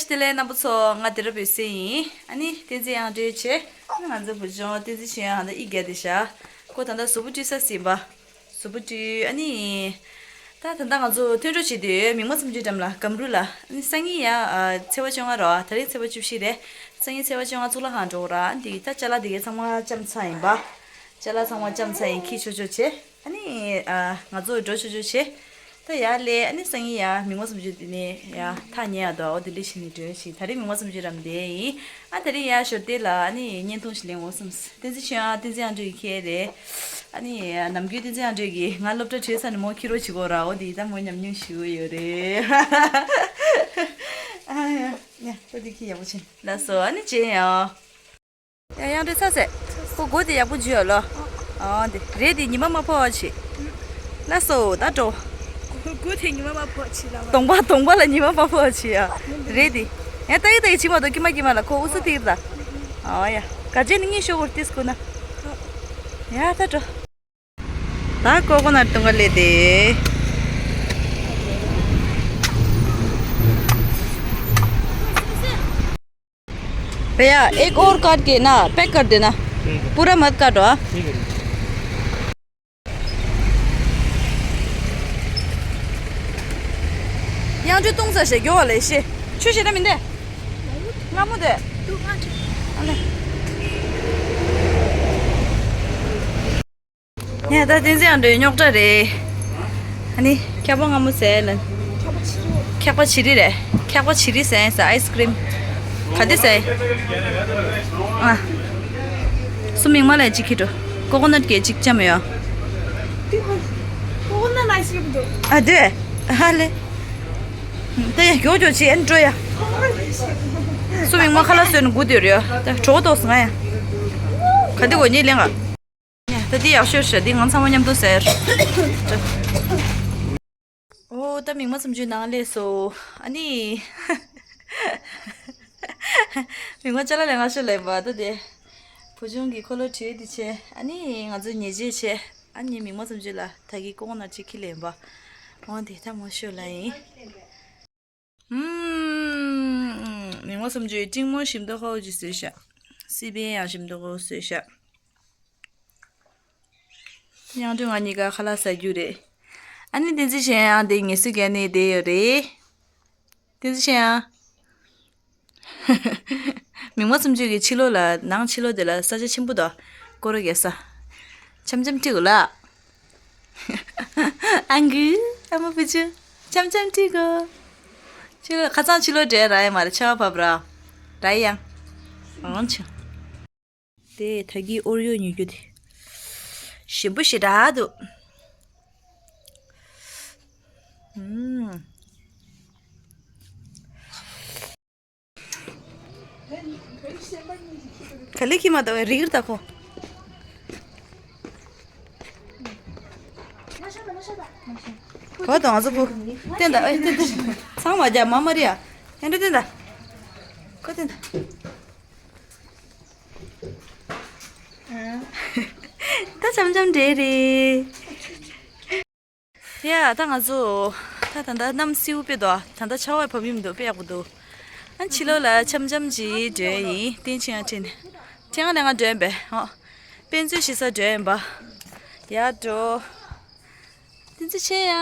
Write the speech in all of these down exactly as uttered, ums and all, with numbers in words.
བཀྲ་ཤིས་བདེ་ལེགས་རྣམ་པ་ཚོ། ང་དེ་ར་བོད་སྲས་ཡིན། ཨ་ནི་བསྟན་འཛིན་དབྱངས་སྒྲོལ་བྱས། ང་ཚོ་བུ་ཆུང་བསྟན་འཛིན་ཆོས་དབྱངས་ཧ་ད་ཨི་རྒྱ་དེ་བཞག་ཁོ་ད་ལྟ་གཟུགས་པོ་བཀྲུས་ས་ཟིན་པ། གཟུགས་པོ་བཀྲུས། ཨ་ནི། ད་ད་ལྟ་ང་ཚོ་ཐོན་འགྲོ་བྱེད་དུས་མིག་དམར་སུམ་ཅུའི་འགྲམ་ལ་སྒམ་རུ་ལ། ཨ་ནི་སང་ཉིན་ཡ་ཨ་ཚེས་པ་བཅོ་ལྔ་རོ། ད་རིང་ཚེས་པ་བཅུ་བཞི་རེད། སང་ཉིན་ཚེས་པ་བཅོ་ལྔ་གཙུག་ལག་ཁང་འགྲོ་དགོས་ར། ཨ་ནི་ད་ཅ་ལག་དེ་གའི་ཚང་མ་བཅམ་ཚར་ཡིན་པ། ཅ་ལག་ཚང་མ་བཅམ་ཚར་ཡིན། འཁྱེར་ཆོག་ཆོག་བྱས། ཨ་ནི། ཨ། ང་ཚོ་འགྲོ་ཆོག་ཆོག་བྱས། ད་ཡར་སླེབས། ཨ་ནི་སང་ཉིན་ཡར་མིག་དམར་སུམ་ཅུ་དེ་ནས་ཡར་ཐག་ཉེ་ཡ་འདུག་འོ་དེ་འདྲ་བྱས་ནས་འགྲོ་ཞིག་ད་རེས་མིག་དམར་སུམ་ཅུ་འགྲམ་བསྡད་ཡིན། ཨ་ད་རེས་ཡར་ཞོར་དེ་ལ་ཨ་ནི་བརྙན་ཐུང་ཞིག་ལེན་འོ་བསམས། བསྟན་འཛིན་ཆོས་དབྱངས་བསྟན་འཛིན་དབྱངས་སྒྲོལ་གྱིས་ཁྱེར་རེད། ཨ་ནི་ནམ་རྒྱུན་བསྟན་འཛིན་དབྱངས་སྒྲོལ་གྱིས་ང་སློབ་གྲྭ་གྲོལ་ཚར་ནས་མོ་འཁྱེར་རོགས་བྱེད་ཀྱི་ཡོད་ར། འོ་དེ་ད་མོ་ཉམས་མྱོང་ཞུ་གི་ཡོད་རེད། ཨ་ཡ་ཡ། ད་དེ་ཁྱེར་ཡག་པོ་བྱས། ལགས་སོ། ཨ་ནི་མཇལ་ཡོང་། ཡ་ཡང་རེ་ཚ་ཟེ། ཁོ་མགོ་དེ་ཡག་པོ་འཇུས་ཡོད་ལོ། ཨ་འདི་རེད། དེ་ཉི་མ་མ་ཕོག་པ་བྱེད། ལགས་སོ། ད་འགྲོ། མགོ་དེ་ཉི་མ་མ་ཕོག་བྱེད་ལ་བ། གདོང་པ་གདོང་པ་ལ་ཉི་མ་མ་ཕོག་པ་བྱེད་ཡ། རེད་དེ། ཡ་ཏག་གི་ཏག་གི་བྱེད་མ་གཏོགས་ཀྱི་མ་ཀྱི་མ་ལ་ཁོ་ཨུ་ཚུགས་ཐིག་ད། ཨ་ཡ། ག་ཅེ་ནི་ངས་ཤོག་གུར་ཏིས་ཁུ་ན། ཡ་ད་འགྲོ། ད་ཀོ་ཀོ་ནཊ་བཏུང་ག་སླེབས་ཏེ། भैया, एक और काट के ना पैक कर देना। ठीक है। पूरा मत काटो, हाँ? ठीक है। དབྱངས་སྒྲོལ་བཏུང་ས་ཞེས་མགྱོགས་ལས་ཤེས། ཆུ་ཞེ་དྲག་མི་འདུག་སྔ་མོ་དེ། ཨ་ལེ། ཡ་ད་བསྟན་འཛིན་དབྱངས་སྒྲོལ་རྙོག་དྲ་རེད། ཨ་ནི་འཁྱག་པ་སྔ་མོ་ཟས་ལ། འཁྱག་པ་བྱི་རིལ་རེད། འཁྱག་པ་བྱི་རིལ་ཟས་ཟ། ཨའི་སི་ཀྲིམ། ག་དེ་ཟས། ཨ། སུ་མིག་དམར་ལ་གཅིག་ཁྱེར་འགྲོ། ཀོ་ཀོ་ནཊ་གི་གཅིག་བཅམ་ཡོད། ཀོ་ཀོ་ནཊ་ཨའི་སི་ཀྲིམ་འདུག་ཨ་དེ། ཧ་ལེ། ད་ཡ་མགྱོགས་མགྱོགས་བྱེད། ཨ་ནི་འགྲོ་ཡ། སུ་མིག་དམར་ཁ་ལག་བཟས་ནས་སྒུག་བསྡད་ཡོད་རེད་ཡ། ད་གྲོད་ཁོག་ལྟོགས་སོང་ང་ཡ། ག་དེ་གོ་ཉེ་ལེན་ག་ཡ་ད་འདི་ཡག་ཤོས་རེད། འདི་ང་ཚང་མ་མཉམ་དུ་ཟེར། ཨོ་ད་མིག་དམར་སུམ་ཅུའི་ནང་སླེབས་སོང་། ཨ་ནི། མིག་དམར་ཅ་ལག་ལས་སྔ་ཤོས་ལེན་པ་ད་དེ། བུ་ཆུང་གི་འཁོར་ལོ་བྲིས་དེ་བྱས། ཨ་ནི་ང་ཚོ་ཉལ་ཆས་བྱས། ཨ་ནི་མིག་དམར་སུམ་ཅུ་ལ་ད་གི་ཀོ་ཀོ་ནཊ་ཅིག་ཁྱེར་ལེན་པ། འོ་དེ་ད་མ་ཤོད་ལ་ཡིན། ཨུམ། མིག་དམར་སུམ་ཅུས་ཀྲིང་མོ་ཞིམ་མདོག་ཁ་པོ་ཅིག་བཟོས་ཤག་སི་པན་ཡང་ཞིམ་མདོག་ཁ་པོ་བཟོས་ཤག་དབྱངས་སྒྲོལ་ང་གཉིས་ཀ་ཁ་ལག་ཟ་རྒྱུ་རེད། ཨ་ནི་བསྟན་འཛིན་ཆོས་དབྱངས་དེ་ངལ་གསོ་རྒྱག་ནས་བསྡད་ཡོད་རེད། བསྟན་འཛིན་ཆོས་དབྱངས། མིག་དམར་སུམ་ཅུ་གི་ཕྱི་ལོགས་ལ། ནང་ཕྱི་ལོགས་དེ་ལ་ས་ཆ་ཆེན་པོ་འདུག་སྐོར་ར་རྒྱག་ས། འཆམ་འཆམ་ཁྲིད་དགོས་ལ། ཨང་གུ། ཨ་མ་བུ་ཆུང་། འཆམ་འཆམ་ཁྲིད་དགོས། ཕྱི་ལོགས་ཁ་སང་ཕྱི་ལོགས་འགྲོ་ར་ཡ་མ་རེད། ཆར་པ་བབས་ར། ར་ཡང་། ཨང་ཆུ། དེ་ད་གི་ཨོ་རི་ཡོ་ཉོ་རྒྱུ་དེ། ཞིམ་པོ་ཞེ་དྲག་འདུག་ཨུམ། ག་ལེ་ཁྱི་མ་ད་བའི་རིགས་ད་ཁོ། གོ་དང་ང་ཚོ་བུ། བསྟན་ད་ཨེ་བསྟན་ད། ཚང་མ་རྒྱ་མ་མ་རེད་ཡ། ཡང་འདྲ་བསྟན་ད། ཁོ་བསྟན་ད། ད་འཆམ་འཆམ་འདྲེ་རེད། ཡ་ད་ང་ཚོ་ད་ད་ལྟ་གནམ་སེའུ་དཔེ་འདུག་ད་ལྟ་ཆར་པ་བབས་ཡིན་འདུག་དཔེ་ཡག་པོ་འདུག་ཨ་ཕྱི་ལོགས་ལ་འཆམ་འཆམ་གྱིས་འགྲོ་ཡིན། སྟན་ཆེན་ཡང་ཁྲིད་ནས་ཁྲེང་ལས་ང་འགྲོ་ཡིན་པས། ཨོ། དཔེ་མཛོད་ཞིག་ས་འགྲོ་ཡིན་པ། ཡ་འགྲོ། སྟན་ཆེན་ཡ།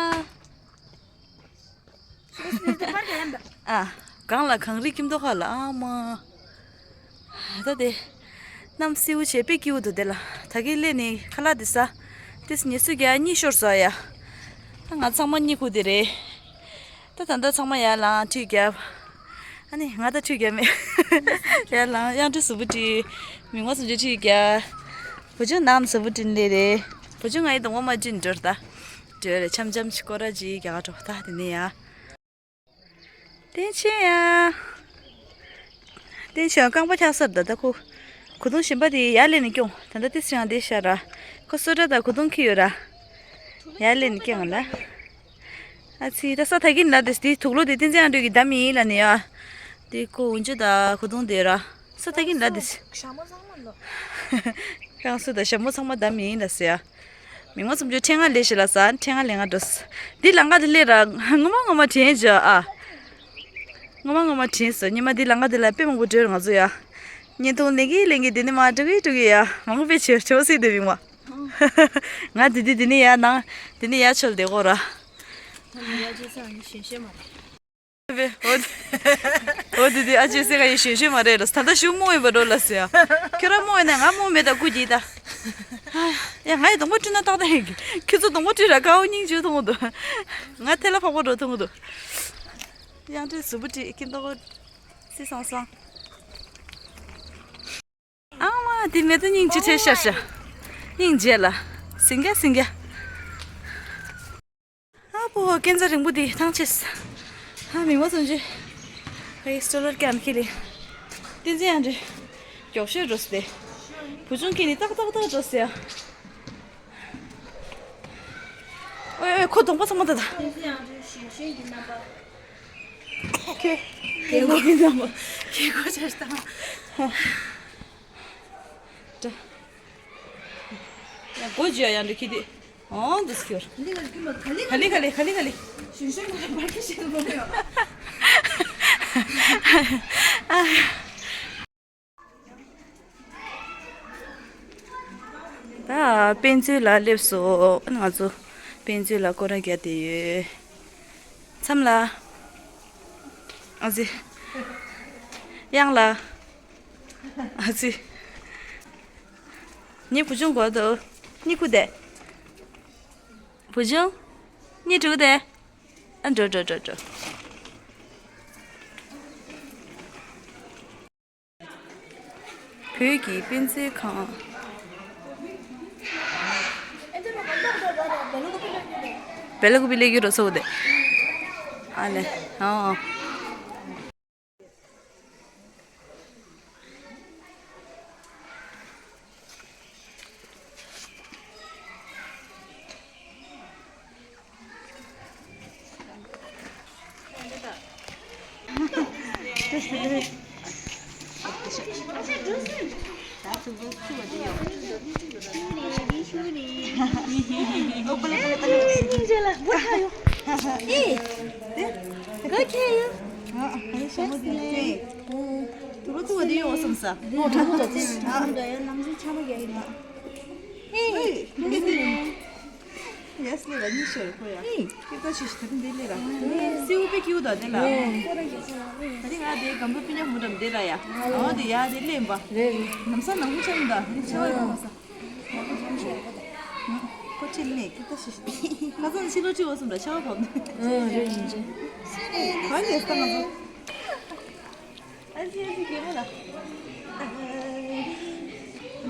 ཨ། གངས་ལ་གངས་རི་ཁྱིམ་ཐོག་ཁ་ལ་ཨ་མ། ད་དེ། གནམ་སེའུ་བྱས་དཔེ་སྐྱིད་པོ་འདུག་དེ་ལ་ད་གིན་སླེབས་ནས་ཁ་ལག་དེ་ཟ། དེ་ཉི་ཤུ་བརྒྱ་གཉིས་ཤོར་སོང་ཡ། ད་ང་ཚང་མ་གཉིད་ཁུག་དེ་རེད། ད་ད་ལྟ་ཚང་མ་ཡར་ལངས་ཁྲུས་བརྒྱབ། ཨ་ནི་ང་ད་ཁྲུས་བརྒྱབ་མེད། ཡར་ལངས་དབྱངས་སྒྲོལ་གཟུགས་པོ་བཀྲུས། མིག་དམར་སུམ་ཅུ་ཁྲུས་བརྒྱབ། བུ་ཆུང་ནང་གཟུགས་པོ་བཀྲུས་ལེ་རེད། བུ་ཆུང་ང་ཡི་གདོང་པ་མ་བཀྲུས་འགྲོ་ད། འགྲོ་རེད། འཆམ་འཆམ་གྱིས་སྐོར་ར་ཅིག་རྒྱག་འགྲོ་ད་དེ་ནས་ཡ། སྟན་ཆེན་ཡ། སྟན་ཆེན་རྐང་པ་འཁྱག་སར་ད་ལྟ་ཁོ། གོས་ཐུང་གཞན་པ་དེ་ཡར་ལེན་ནས་སྐྱོང་། ད་ལྟ་ཏི་སི་ཡང་བསྡད་ཤག་ར། ཁོ་སོ་ཊ་དང་གོས་ཐུང་འཁྱེར་ཡོད་ར། ཡར་ལེན་ནས་སྐྱོང་ལ། ཨ་ཙི་ད་ས་ད་གིན་ལ་དེ་དེ་དུག་ལོག་དེ་བསྟན་འཛིན་ཨ་འགྲོས་ཀྱི་བདམས་ཡིན་ལ་ནི་ཡ། དེ་ཁོ་འུན་ཆུ་དང་གོས་ཐུང་དེ་ར། ས་ད་གིན་ལ་དེ། ཞྭ་མོ་ཚང་མ་ལོ། རྐང་སོ་དང་ཞྭ་མོ་ཚང་མ་བདམས་ཡིན་ལ་ཟེར་ཡ། མིག་དམར་སུམ་ཅུ་ཕྲེང་ང་ལས་ཤི་ལ་ས་ཕྲེང་ང་ལས་ང་འགྲོ་ས། འདི་ལང་ཀ་དེ་ལས་ར་ངོ་མ་ངོ་མ་དྲན་བྱ་ཨ། ངོ་མ་ངོ་མ་དྲན་སོང་། ཉི་མ་འདི་ལ་ང་འདི་ལ་དཔེ་མང་པོ་བྲོས་ང་ཚོ་ཡ། བརྙན་ཐུང་ལེན་གི་ལེན་གི་འདི་ནི་མ་འགྲོ་གི་འགྲོ་གི་ཡ། མང་པོ་དཔེ་བྱེད་བྱེད་སྲིད་འདི་བིང་བ། ང་འདི་འདི་འདི་ནི་ཡ་ནང་འདི་ནི་ཡ་ཆོལ་དེ་གོ་ར། ད་ནི་ཡ་ཅི་ས་ནི་ཞེན་ཤེས་མ་རེད། འོ་འདི་འདི་ཨ་ཅེ་སེ་ག་ཡི་ཞེན་ཤེས་མ་རེད་ལ། ད་ལྟ་ཞུ་རྨོ་ཡིན་པ་འགྲོ་ལ་ཟེར་ཡ། ཁྱོད་ར་རྨོ་ཡིན་ན་ང་རྨོ་མེད་ད་སྐུ་གྱིས་ད། ཡ་ང་ཡི་གདོང་པ་བཀྲུས་ན་ཏག་ཏག་ཡིན་གི། ཁྱོད་ཚོ་གདོང་པ་བཀྲུས་ར་དགའ་བོ་སྙིང་རྗེ་མཐོང་གི་འདུག་ང་ཐལ་ལ་ཕག་པོ་འགྲོ་མཐོང་གི་འདུག་དབྱངས་ཅན་གཟུགས་པོ་བཀྲུས་ཀྱིན་འདུག་སི་སང་སང་། ཨ་མ་དེ་མེད་དུ་སྙིང་རྗེ་ཁྲེལ་ཤར་ཤར། སྙིང་རྗེ་ལ། སིང་ག་སིང་ག་ཨ་པོ་སྐས་འཛེག་རིང་པོ་འདི་ཐང་ཆད། ཨ་མིག་མ་ཚོན་ཆུ། ཨེ་སྟྲོ་ལར་ཀན་ཁི་ལི། བསྟན་འཛིན་ཡང་འདྲི། མགྱོགས་ཤོས་འགྲོ་སྟེ། བུ་ཆུང་ཁྱེད་ནི་ཏག་ཏག་ཏག་འགྲོ་སྟེ་ཡ། ཨོ་ཨོ་ཁོ་གདོང་པ་ཚང་མ་ད་ད། བསྟན་འཛིན་ཡང་འདྲི་ཞིང་ཆེན་གྱི་རྣམ་པ། ཁྱེད། རྒན་གོག་གི་རྣམ་པ། རྒན་གོག་ཆར་བཏང་། ད། ཡ་སྒོ་འཇུ་ཡ་ཡང་འདྲི་ཁྱི་དེ། ཨོ་འདི་སྐྱོར། འདི་ག་རྒྱུ་མ་ག་ལེ་ག་ལེ་ག་ལེ་ག་ལེ་ག་ལེ། ཞུ་ཞུ་མ་བར་གྱི་ཞེ་ལོ་ཡོ། ད་དཔེ་མཛོད་ལ་སླེབས་སོང་། ང་ཚོ་དཔེ་མཛོད་ལ་སྐོར་ར་རྒྱག་བསྡད་ཡོད། མཚམས་ལ། ཨ་ཙི། གཡང་ལ། ཨ་ཙི། ངའི་བུ་ཆུང་གོ་དོ། གཉིད་ཁུག་དེ། བུ་ཆུང་། གཉིད་ཁུག་དེ། ཨ་འགྲོ་འགྲོ་འགྲོ་འགྲོ། བོད་ཀྱི་དཔེ་མཛོད་ཁང་། བེ་ལ་ཀུ་པི་ལེགས་ཡོད་རོ་སོ་དེ། ཨ་ལེ། ཨོ། ཡ་སི་ལེ་ར་གཉིས་ཤོར་ཁོ་ཡ། ཧེ། ཀི་ད་ཤི་ཤི་ད་དེ་ལེ་ར། སེའུ་པེ་ཀིའུ་ད་དེ་ལ། ད་དེ་ང་དེ་གམ་པ་པི་ཉ་མུ་དམ་དེ་ར་ཡ། ཨ་དེ་ཡ་དེ་ལེན་པ། ལམ་སང་ནང་མི་ཆ་མི་ད་དེ་ཆ་བ་ཡོད་མ་ས། ཁོ་ཁྲིད་ནས་ཀི་ད་ཤི་ཤི། ཁ་སང་ཕྱི་ལོ་ཁྲིད་བ་སོང་ད་ཆ་བ་བབ་ནས། ཨ་རེད་ཡིན་ཅེ། ག་ལེ་ས་ང་ཚོ། ཨ་ཙི་ཨ་ཙི་རྒན་མོ་ལ།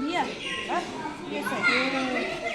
ཡ། ཨ། ཡ་ས།